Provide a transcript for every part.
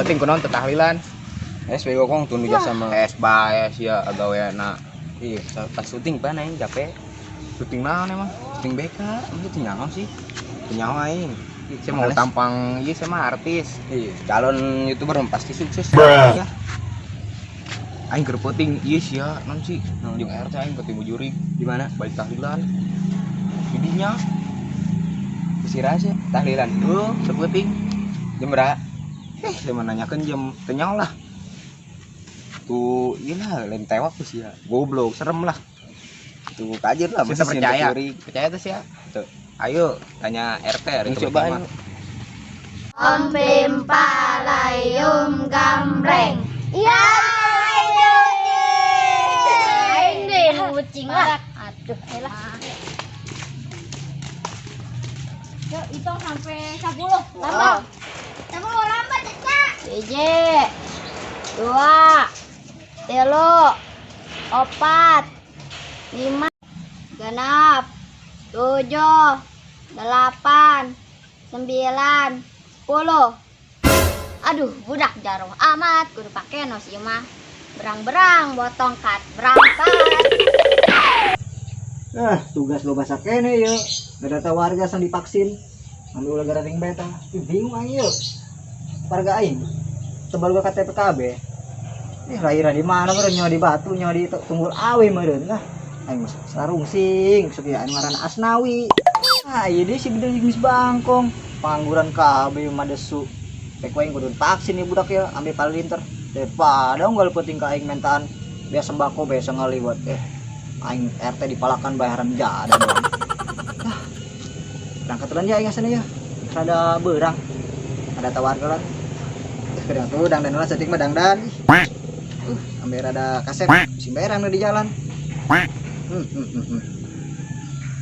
Penting kunaon teu tahlilan. Es bego kong tun juga sama. Es bae sia gaweana. Iya, pas syuting pan aing capek. Syuting naon emang? Syuting BK, emang syuting naon sih? Nyawa aing. Saya mau tampang ieu saya mah artis. Iya, calon YouTuber pasti sukses. Ya. Aing keur peuting ieu sia naon sih? Jeung RT aing ketemu jurig. Di mana? Balik tahlilan. Didinya Sirah sih tahlilan. Heuh, sepeuting. Jam berapa? Saya mah nanyakeun jam teu nyaho lah. Tuh, ieu lah lain tewak tuh sia. Goblok, serem lah. Tuh kajir lah, masih percaya. Percaya tuh sia. Tuh. Ayo tanya RT hari itu coba. Om pim palayum gambreng. Ya, aing deh kucing lah. Aduh, elah. Yuk, hitung sampai 10. Tambah. 10 lambat, Kak. 1 2 3 4 5 6 7 8 9 10. Aduh, budak jaroh amat, kudu pake nos ieu mah. Berang-berang botongkat berangkat. Ah, tugas loba sakene yeuh. Ngadata warga sang divaksin. Ambil ulah gara ring beta. Ih, bingung aing yeuh. Warga aing tebal gua KTP KB. Ih, lahirna di mana meureun nyawa di Batu, nyawa di Tunggul Awi meureun lah. Aing mah sarungsing, sok ieu anu ngaranna Asnawi. Ah, ieu deui si bedeng geus bangkong. Pangangguran KB madesu. Rek wae kudu vaksin ieu budak ya, ambil palinter. Daripada unggal penting ka aing mentaan biasa sembako biasa ngaliwat. Aing RT dipalakan bayaran jada doang. Ah, berangkat duluan ya aing asana ya. Rada beurang. Ada tawar lah. Kedang tuh dangdan lah saeutik mah dangdan. Ambil rada kasep, sing bayaran di jalan.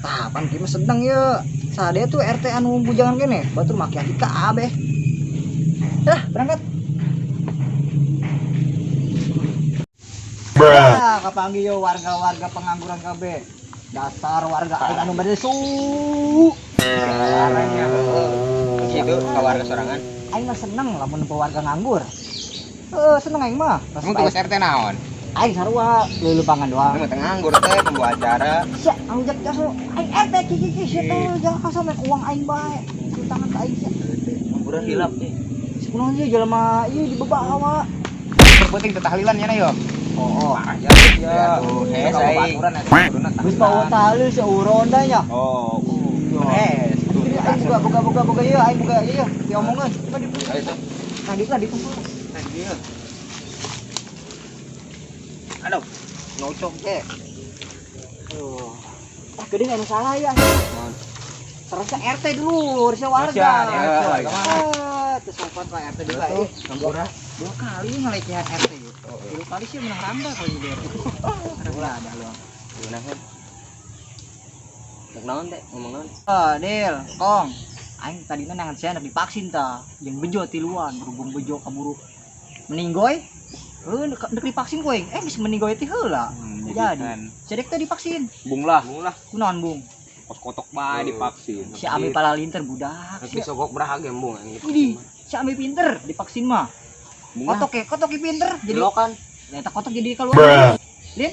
Tah, pan kieu mah sedeng ye. Sade tuh RT anu bujangan kene, batur make aki kabeh. Dah, berangkat. Ah, kapanggih yo warga-warga pengangguran kabeh. Dasar warga aing anu badesu. Gitu ka warga sorangan. Aing mah seneng lamun nempo warga nganggur. Seneng aing mah. Emang tugas RT naon? Aing sarua leuleumpangan doang. Emang teu nganggur teh pembawa acara. Sia, anu jak jaso. Aing RT ki ki ki sia teh jangan kasar uang aing bae. Hutangan ka aing sia. Ngangguran hilap teh. Kunaon sih jelema ieu dibawa. Penting teh tahlilan nya yo. Oh, oh. Ya, ya. Aduh, hes aing. Geus bawa tahlil si uronda nya. Oh, hes. Aing buka buka buka buka ieu, aing buka ieu, diomongan. Coba dibuka. Nah, di lah dikumpul. Nah, ieu. Aduh, ngocok teh. Aduh. Ah, geuning anu salah ya. Terusnya RT dulu, harusnya warga. Ah, terus sopan Pak RT dulu eh. Ngangguran. Dua kali ngelecehan RT gitu. Dua kali sih menang randa kalau jadi RT. Ulah ada lu. Gimana kan? Ngomong naon teh? Ngomong naon? Ah, Del, Kong. Aing tadina nangan sia hendak divaksin ta. Jeung bejo tiluan, berhubung bejo kaburu meninggoy. Heuh, ndek divaksin ku aing. Geus meninggoy teh heula. Jadi, cedek teh divaksin. Bung lah. Bung lah. Kunaon, Bung? Kos kotok bae divaksin. Si Ami palalinter budak. Rek disogok berah ge embung aing. Widih, si Ami pinter divaksin mah. Kotok ya, kotok pinter jadi lokan. Eta kotok jadi keluar. Lin.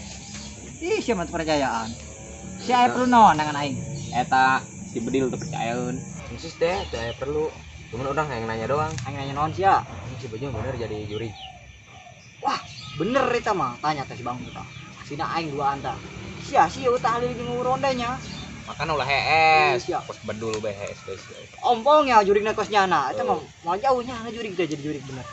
Ih, sia mah percayaan. Si aya perlu naon nangan aing? Eta si bedil teu percayaeun. Khusus teh, teu aya perlu. Cuman urang hayang nanya doang. Aing nanya naon sia? Si Bejo bener jadi juri. Wah, bener eta mah. Tanya teh si Bang tah. Sina aing duaan tah. Sia sia tahlil jeung rondanya. Makan ulah hees. Sia. Kos bedul bae hees geus. Ompong ya jurigna kos nyana. Eta mah moal jauh nyana jurig teh jadi jurig bener.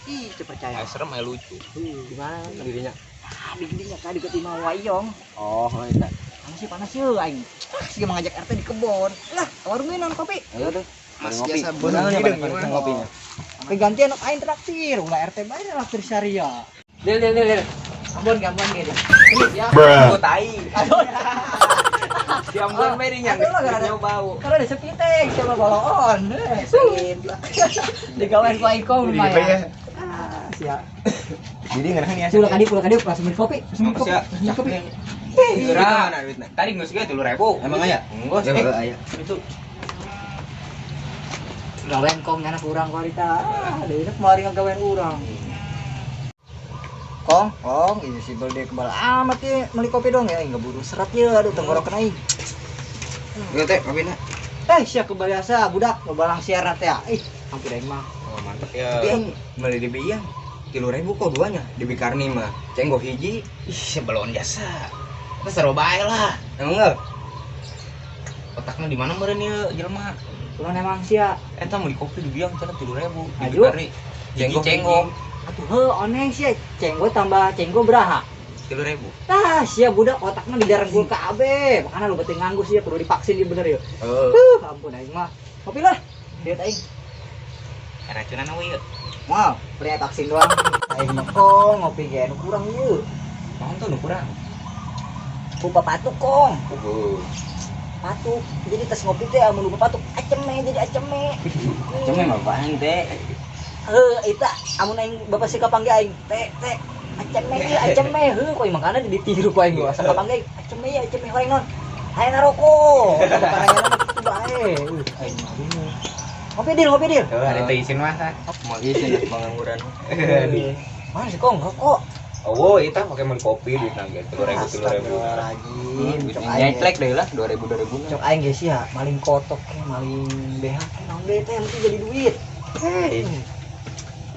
Ih, teu percaya. Aya serem aya lucu. Di mana dirinya? Ah, di dinya ka deket imah Wayong. Oh, eta. Panas sih panas yeuh aing. Ah, sia mengajak RT di kebon. Lah, warung non kopi. Ayo tuh. Mas Ngopi. biasa Bener bener nya ngopinya. Tapi gantian aing traktir, ulah RT bae traktir syariah. Del del del. Ambon ambon gini. Ya. Gua tai. Si ambon bae dinya. Nyoba bau. Kalau ada sepi teh, siapa boloon. Digawean ku aing kong lumayan. Ah, siap. Jadi ngeunaheun ya. Ulah kadi langsung beli kopi. Langsung beli kopi. Langsung beli kopi. Duitna mana duitna? Tadi geus ge 3.000. Emang aya? Enggak Ya, sih. aya. Itu. Gawean kong nyana kurang kuarita. Ah, deui mari ngagawean urang. Kong, kong, ieu si belde kebal amat ye meuli kopi dong ya, aing buru seret ye, aduh tenggorokan aing. Ieu teh kopina. Eh, sia kebiasa budak balang siaran teh. Ih, hampir aing mah. Oh, mantep ya. Tapi aing meuli di biang 3.000 kok duanya di Bikarni mah. Cenggo hiji. Ih, sebelon jasa. Terus seru bae lah. Emang enggak? Otaknya di mana meureun ieu jelema? Kunaon emang sia? Eta meuli kopi di biang cenah 3.000. Di Aju. Bikarni. Cenggo Cenggo. Atuh heuh oneng sia, cenggo tambah cenggo beraha? 3.000. Tah, sia budak otaknya di darah kabeh. Makana lu beuting nganggur sia kudu divaksin ieu bener ieu. Heeh. Ampun aing mah. Kopi lah. Lihat aing. Racunan we ieu. Mau, beri vaksin doang. Aing mah kong ngopi ge nu kurang ieu. Naon tuh nu kurang? Ku papatuk kong. Heeh. Patuk. Jadi tes ngopi teh amun lupa patuk aceme jadi aceme. Aceme mah apaan teh? Heuh, eta amun aing bapak sika panggil aing teh teh aceme ieu aceme heuh ku aing makana ditiru ku aing asa kapanggil aing aceme ieu aceme hoyong non. Hayang ngarokok. Bapak mah kitu bae. Aing mah bingung. Ngopi deal, ngopi deal. Tuh, ada teh isin mah. Mau isin pengangguran. Mana sih kong rokok? Oh, eta pakai meuli kopi duit nangge 3.000 3.000. Astagfirullahaladzim. Cok aing. Nyetlek deh lah 2.000 2.000. Cok aing geus ya, maling kotok ke, maling BH ke, naon deui teh yang penting jadi duit. Hei.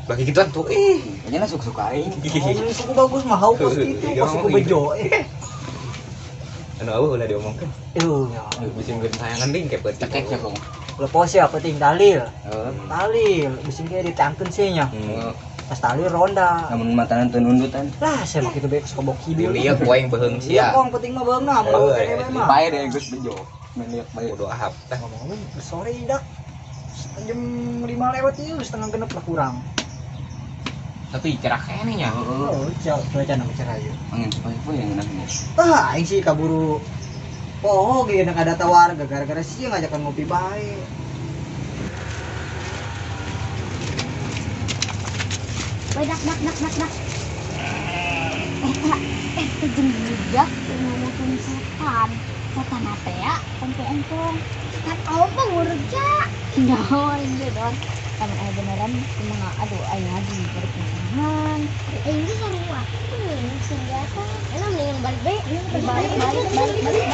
Bagi gituan tuh ih. Kayaknya suka-suka aing. Oh, suku bagus mah hau kos kitu, kos suku bejo. Anu eueuh ulah diomongkeun. Eueuh. Bisa ngeureun sayangan ding kayak peuting. Cekek ya kong. Lepos ya penting dalil. Heeh. Talil, bisi ge ditangkeun sih nya. Pas talil ronda. Namun matanan teu nundutan. Lah, saya mah kitu bae geus kobok kidul. Lieur ku aing beuheung Iya, sia. kong penting mah beung mah, mun kene bae mah. Bae deh geus bejo. Main lieur bae. Bodo ahap. Tah Ngomong-ngomong sore dak. Jam 5 lewat ieu setengah genep lah kurang. Tapi cerah kene nya. Oh, cuaca nama cerah ieu. Angin sepoi-sepoi yang ngeunah. Ah, aing sih kaburu poho ge nak ada warga gara-gara sih ngajakan ngopi bae. Weh, dak dak dak dak dak. Eta eta jeung budak ngomongkeun setan. Setan apa ya? Pompe engkong. Kan apa ngurja? Naon ieu don. Amun aya beneran kumaha aduh aing ngaji balik pasangan. Aing ge sarua. Senjata. Enak mendingan balik bae. Balik balik balik balik.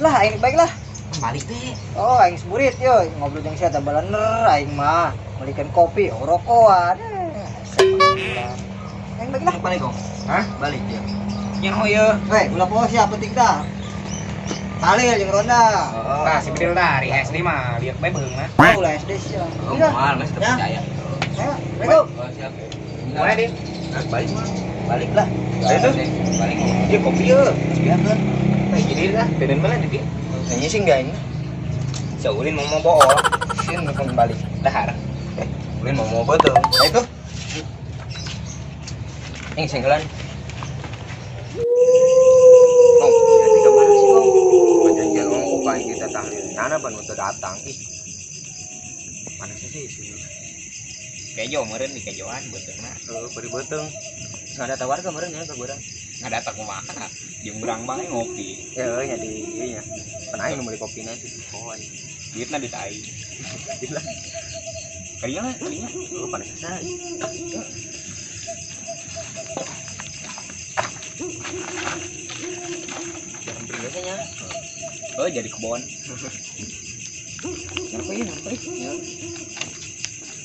Lah aing baiklah. Balik deh. Oh, aing seburit yo ngobrol jeung sia teh balener aing mah meulikeun kopi, oh, rokokan. Aing baiklah. Balik kong. Hah? Balik ya. Nyaho ieu. Weh, ulah poho sia penting tah. Talil jeung ronda. Tah si bedil tah ari SD mah lieur bae beuheung mah. Oh, ulah SD sia. Oh, moal masih Ya. terpercaya. Ayo, Assalamualaikum. Oh, siap. Mulai deh. Balik mah. Balik lah. Ayo tuh. Balik. Ieu kopi ieu. Biarkan. Tah jadi dah, beden mana di dieu? Kayaknya sih enggak ini. Saulin mau mau bool. Sih mau balik. Dahar. Ulin mau mau betul. Nah itu. Ini sengkelan. Kong, nanti kemana sih kong? Perjanjian ongkok kayak kita tahlil. Nyana ban untuk datang. Ih, mana sih sih? Kejo meureun di kejoan beuteungna. Heeh, beri beuteung. Terus ada tawar kemarin ya ke urang. Ngadata kumaha. Jeung berang bae ngopi. Ya, nya di ieu nya. Pan aing nu meuli kopina sih. Oh, aing. Duitna duit aing. Gila. Kadinya lah, kadinya. Heeh, panas asa. Jangan beri biasanya. Oh, jadi kebon. Kenapa ya, kenapa ya?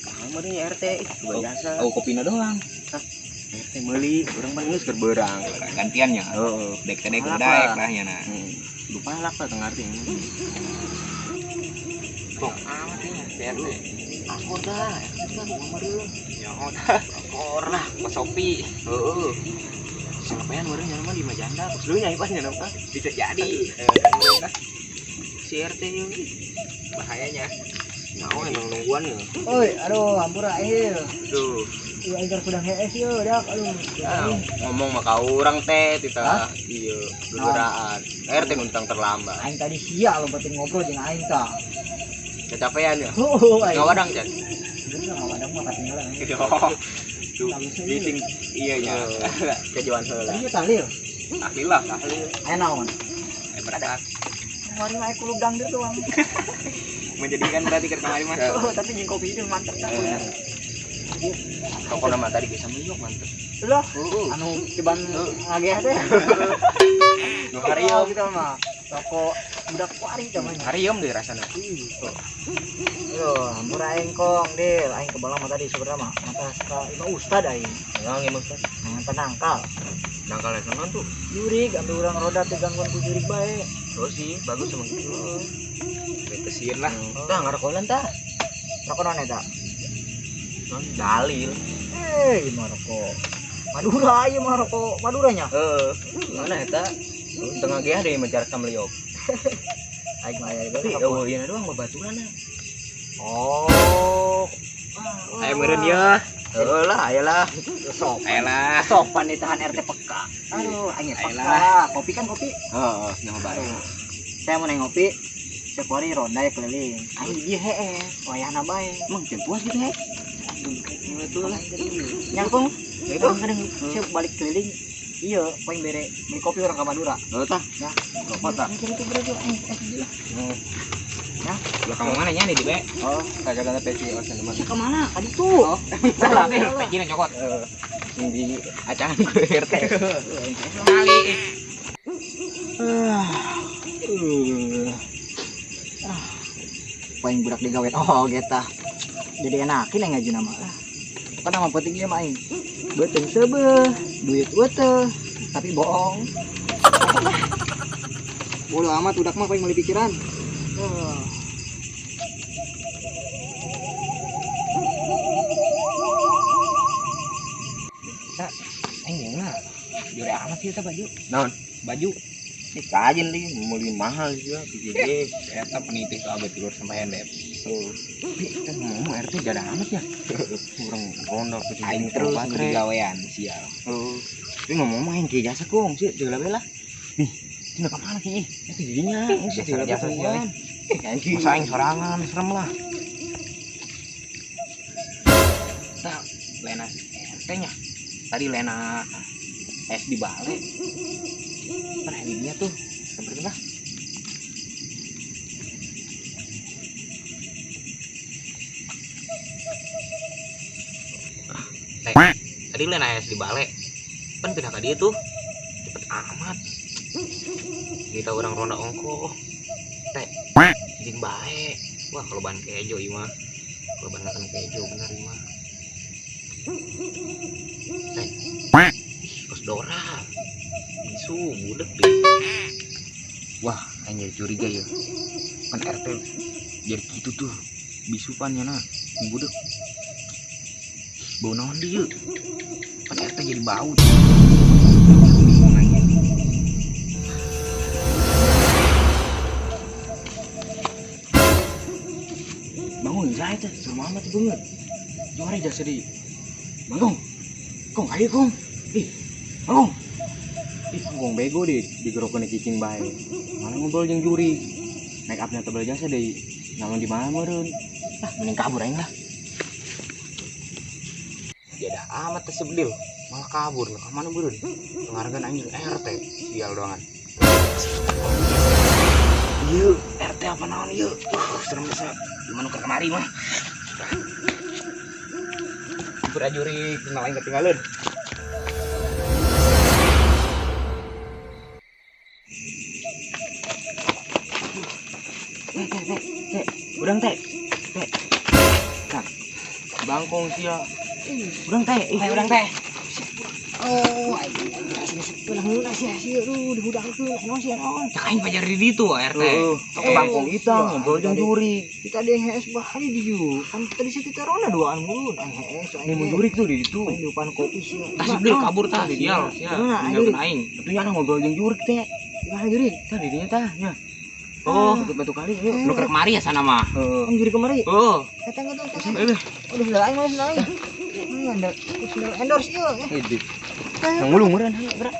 Nah, meureun ya RT, ih, biasa. Oh, kopina doang. RT meuli, urang mah geus keur beurang. Gantiannya. Heeh. Dek teh dek Malak daek lah. lah nya na. Lupa lah teu ngarti. Kok amat ya, BRT. Akur dah, kita kumaha meureun. Nyaho tah. Akur lah, ke Shopee. Heeh. Sampean meureun nya mah di Majanda, terus lu nya ipan nya mah. Bisa jadi. Si RT ieu Bahayanya. Nyaho emang nungguan ya. Oi, aduh, hampura ieu. Duh, Ieu aing keur kudang hees ieu, dak. Aduh. ya, ngomong mah ka urang teh tita ieu duduraan. RT nuntang terlambat. Aing tadi sia lo penting ngobrol jeung aing tah. Kecapean ya. Heuh, aing. Ngawadang Chan. Bener ngawadang mah katinggalan aing. Tuh, bising iya nya. Kejuan heula. Tadi talil. Tahlil lah, tahlil. Aya naon? Eh berangkat. Kemarin mah kulub dangdut doang. Menjadikan berarti ke kemarin mah. Tapi jeung kopi itu mantep tah. Toko nama tadi bisa meliok mantep. Loh, anu tiban ngageh teh. Nu hariom gitu mah. Toko budak kuari tah mah. Hariom deh rasana. Yo, hampura aing kong, Dil. Aing kebalang mah tadi sebenarnya mah. Mata ka imah ustad aing. Emang imah ustad. Ngan nangkal. Nangkal naon tuh? Jurig, ambil urang roda teh gangguan ku jurig bae. Terus sih, bagus emang gitu. Betesieun lah. Tah ngarokolan tah. Rokok naon eta? Non dalil. Eh, mah rokok Madura ieu mah rokok Maduranya. Heeh. Mana eta? Tengah geah deui mah jarak samliok. Aing mah aya tapi eueuh ieu doang babaturan. Oh. Aya meureun ieu. Heeh lah, aya lah. Sopan. Aya lah. Sopan ditahan RT peka. Aduh, aing peka. Kopi kan kopi. Heeh, nyaho bae. Saya mau neng ngopi. Sepori ronda ya keliling. Aing di heeh, wayahna bae. Emang can puas gitu he. Betul lah. Nyangkung. Itu kadang saya balik keliling. Iya, paling bere beli kopi orang ke Madura. Heeh tah. Ya, rokok tah. Itu bro, Ya, belakang mana nya nih di be? Oh, kagak ada peci osan mah. Ke mana? Ka ditu. Oh. Salah, peci na cokot. Heeh. Di acangan ku RT. Kali. Paling budak digawe oh getah. Jadi enakin yang ngaju nama. Kan nama penting ieu mah aing. Beuteung seubeuh, duit weteh, tapi bohong. Bodoh amat udak mah paling meuli pikiran. Tak, aing nyeuna. Jure amat sih eta baju. Naon? Baju. Ih, kajin li, meuli mahal sih PJJ. Eta penitih kabeh tidur sampai hendep. Tapi kan ngomong RT jada amat ya. Kurang rondo aing terus digawean sial. Tapi ngomong aing ke jasa kong sih segala bela. Nih, cenah ka mana sih? Eta jadinya segala jasa sih. Masa aing sorangan serem lah. Tah, Lena RT-nya. Tadi Lena S di balik. Pernah dinya tuh, samperin lah. Teh, tadi Lena S di balik. Pan pindah ke dia tuh. Cepet amat. Kita orang ronda ongko. Teh, jing bae. Wah, kalau ban kejo ieu mah. Kalau ban makan kejo bener ieu mah. Teh. Kos Dora. Bisu budek deh. Wah, aing jadi curiga ya. Pan RT jadi gitu tuh. Bisu pan nya nah, budek. Bau naon deui? Pan RT jadi bau. Bingung aing. Bangun saya teh, serem amat banget. Juara jasa di. Bangun. Kong, ayo kong. Ih, bangun. Ih, kong bego deh, digerokin cicing bae. Malah ngobrol jeung juri. Make upnya tebel jasa deh. Nalon di mana meureun? Ah, mending kabur aing lah. Jadah amat teh sebedil. Malah kabur, ka mana meureun? Penghargaan aing jeung RT, sial doangan. Ieu, RT apa naon ieu? Serem bisa. Gimana keur kemari mah? Berajuri, kenal aing ketinggalan. Teh, teh, teh, udang teh, teh, kak, bangkong sia, udang teh, udang teh. Oh, aing ulah sia sia lu dihudangkeun naon sia naon. Cak aing pajar di ditu RT. Ke bangkong kita ngobrol jeung juri. Kita ada yang hees bahari di ju. Kan tadi saya kita rona duaan mulu aing hees. Ini mun jurik tuh di ditu. Aing depan kopi sia. Tah sebel kabur tah sial sia. Ninggalkeun aing. Atuh nya ngobrol jeung jurik teh. Gimana jurik? Tah di dinya tah nya. Oh, batu kali yuk. Lu keur kemari ya sana mah. Heeh. Kan jurik kemari. Heeh. Eta geus. Aduh, aing mah aing. Endorse ieu. Hidih. Ngulung meureun hayu gerak.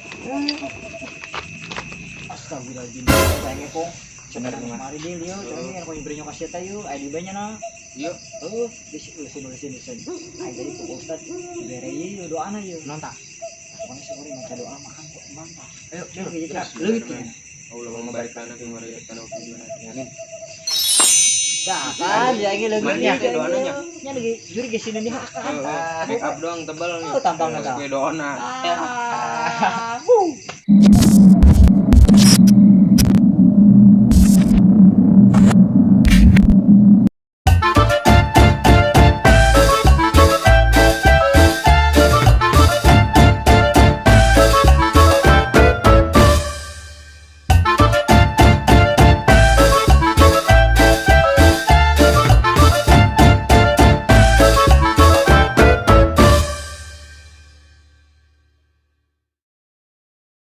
Astagfirullahaladzim. Aing kong. Cenah kemari deui ieu, cenah anu beri nyok ka ieu, aya di banya na. Ieu. Heuh, leusin leusin leusin. Aing jadi ku Ustad bere ieu doana ieu. Naon tah? Pokoknya sore maca doa makan kok mantap. Ayo, leungit. Allahumma barik lana fi ma razaqtana wa qina adzabannar. Tah kan ya lagi lagi Mana ya, doana nya? Nya lagi juri geus sini hakan. Make up doang tebal nih. Oh, tampangna tah. Kue doana. Ah. Wuh.